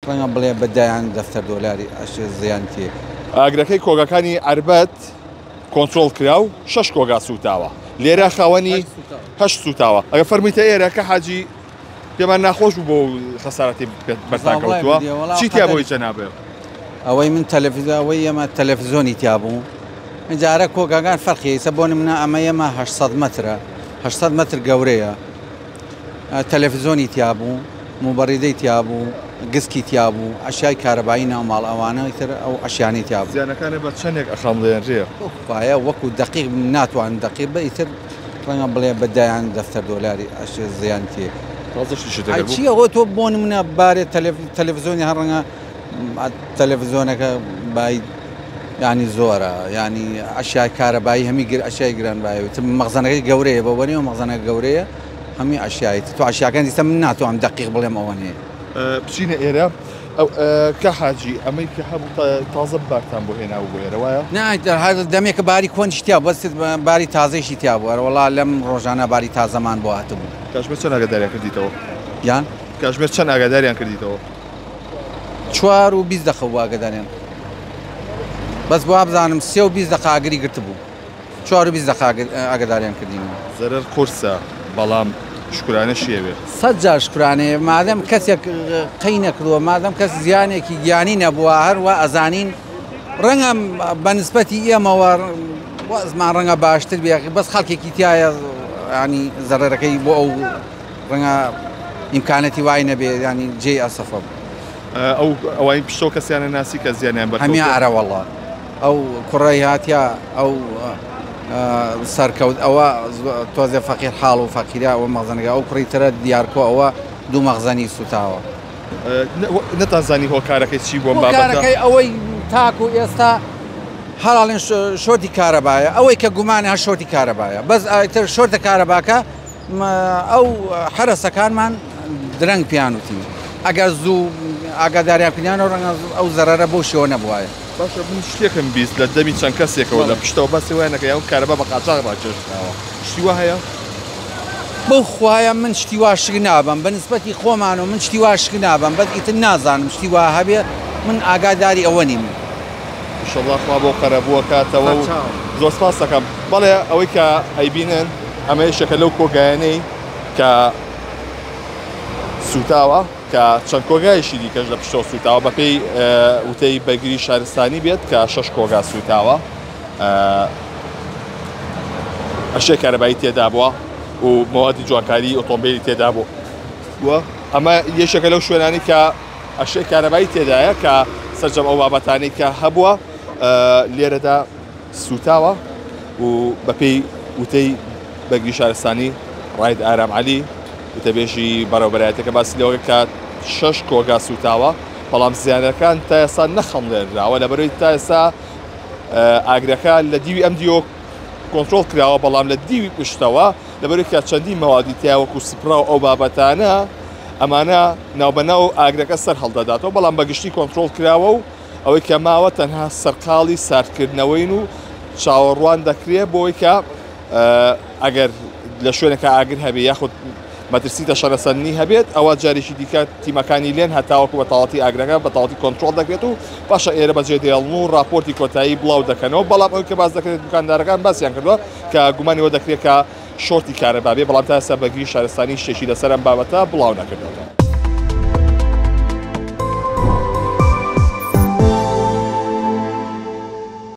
ڕەنگە بڵێ بە دەیان دەفتەر دۆلاری ئەشێ زیان تێ. ئاگرەکەی کۆگاکانی عەربەت کۆنترۆڵ کرا و شەش کۆگا سووتاوە. لێرە خاوەنی هەشت سووتاوە. ئەگەر فەرموویتە ئێرە کە حاجی پێمان ناخۆش بوو بۆ خەسارەتی بەرتان کەوتووە. چی تیا بۆی جەنابێ؟ ئەوەی من تەلەفزیۆن ئەوەی ئێمە تەلەفزیۆنی تیا بوو جارە کۆگاگان فەرقی ئیسە بۆ نمونە ئەمە ئێمە 800 مەترە 800 مەتر گەورەیە تەلەفزیۆنی تیا بوو، موبەڕیدەی تیا بوو، گسکی تیا بوو، ئەشیای کارەبایی ناو ماڵ ئەوانە ئیتر ئەو ئەشیانەی تیا بوو. زیانەکانێ بە چەنێک ئەخەمڵێنرێ؟ خوایە وەکو دەقیق ناتوانم دەقیق بە ئیتر ڕەنگە بڵێ بە دەیان دەفتەر دۆلاری ئەشێ زیان تێ. تازە شتیشت ئەگەر بوو. چی ئەوە تۆ بۆ نمونە بارێ تەلەفزیۆنی هەر ڕەنگە تەلەفزیۆنەکە بای یانی زۆرە یانی ئەشیای کارەبایی هەمی گر ئەشیای گران بایە تر مەخزەنەکەی گەورەیە بە وەنیەوە مەخزەنەکە گەورەیە هەمی ئەشیای تو ئەشیاکان دیسە من ناتوانم دەقیق بڵێم ئەوە نییە. بچینە ئێرە ئەو کا حاجی ئەمەی کە هەبوو تازە بارتان بۆ هێناوە بۆ ئێرە وایە؟ نا دەمێکە باری کۆنیش تیا بەس باری تازەیشی تیا بوو ئەرەوەڵا لەم ڕۆژانە باری تازەمان بۆ هاتبوو. کاژمێر چەند ئاگاداریان کردیتەوە؟ یان؟ کاژمێر چەند ئاگاداریان کردیتەوە؟ 4 و 20 دەقە بوو ئاگاداریان بەس وابزانم 3 و 20 دەقە ئاگری گرتبوو 4 و 20 دەقە ئاگاداریان کردینەوە. زەرەر قورسە بەڵام شکرانەشی ئەوێ. سەد جار شکرانەیە مادەم کەسێک قەی نەکردووە مادەم کەس زیانێکی گیانی نەبووە هەروە ئەزانین ڕەنگە بە نسبەتی ئێمەوە وەزمان ڕەنگە باشتر بێ بەس خەڵکێکی تایە ینی زەرەرەکەی بۆ ئەو ڕەنگە ئیمکانەتی وای نەبێ ینی جێی ئەسەفە بوو. ئەو ئەوای پشتەوە کەسیانە ناسی کە زیانیان بەرکەوتووە؟ هەمیان ئەرە وەڵا ئەو کوڕەی هاتیا ئەو سەرکەوت ئەوە تۆزێ فەقیر حاڵ و فەقیرە ئەوە مەخزەنەکە ئەو کوڕی ترە دیارکۆ ئەوە دوو مەخزەنی سوتاوە. نەتانزانی هۆکارەکەی چی بووە بابەتە؟ هۆکارەکەی ئەوەی تاکو ئێستا هەڵاڵێن شۆرتی کارەبایە ئەوەی کە گومانە هەر شۆرتی کارەبایە بەس ئیتر شۆرتە کارەباکە ئەو حەرەسەکانمان درەنگ پیان وتین ئەگەر زوو ئاگاداریان کردیانەوە ڕەنگە ئەو زەرەرە بەو شێوە نەبوایە. باشە من شتێکم 20 لە دەمی چەند کەسێکەوە لە پشتەوە باسی وایە نەکە یان کارەبا بە قاچاغ ڕاکێشراوە شتی وا هەیە؟ بەو خوایە من شتی وا شک نابەم بە نسبەتی خۆمان و من شتی وا شک نابەم بەس ئیتر نازانم شتی وا هەبێ من ئاگاداری ئەوە نیم. ئیشەڵا خوا بۆ قەرەبوو ئەکاتەوە و زۆر سپاس دەکەم. بەڵێ ئەوەی کە ئەیبینن ئەمە یەکێکە لەو کۆگایانەی کە سووتاوە کە چەند کۆگایشی دیکەش لە پشتەوە سووتاوە بەپێی وتەی بەرگری شارستانی بێت کە شەش کۆگا سووتاوە ئەشێ کارەبایی تێدا بووە و مەوادی جوانکاری ئۆتۆمبیلی تێدا بوو بووە ئەمە یەکێکە لەو شوێنانی کە ئەشێ کارەبایی تێدایە کە سەرجەم ئەو بابەتانەی کە هەبووە لێرەدا سووتاوە و بەپێی وتەی بەرگری شارستانی ڕاید ئارام عەلی وتەبێژی بەڕێوەبەرایەتەکە باسی لەوە کە شەش کۆگا سووتاوە بەڵام زیانەکان تا ئێستا نەخەمڵێنراوە لەبەرەوەی تا ئێستا ئاگرەکە لە دیوی ئەم دیوە کۆنترۆڵ کراوە بەڵام لە دیوی پشتەوە لەبەرەوەی کە چەندین مەوادی تیا وەکو سپرا و ئەو بابەتانە ئەمانە ناوبەناو ئاگرەکە سەر هەڵدەداتەوە بەڵام بەگشتی کۆنترۆڵ کراوە و ئەوەی کە ماوە تەنها سەرقاڵی ساردکردنەوەین و چاوەڕوان دەکرێت بۆی کە ئەگەر لە شوێنەکە ئاگر هەبێ یاخود مەترسی تەشەنەسەندنی هەبێت ئەوە جارێکی دیکە تیمەکانی لێن هەتاوەکو بە تەواوەتی ئاگرەکە بە تەواوەتی کۆنترۆڵ دەکرێت و پاشان ئێرە بەجێ دێڵن و راپۆرتی کۆتایی بڵاو دەکەنەوە بەڵام ئەوەی کە باس دەکرێت دوکاندارەکان باسیان کردووە کە گومانی ئەوە دەکرێت کە شۆرتی کارەبا بێ بەڵام تا ئێستا بەرگری شارستانی شتێکی لەسەر ئەم بابەتە بڵاو نەکردووەتەوە.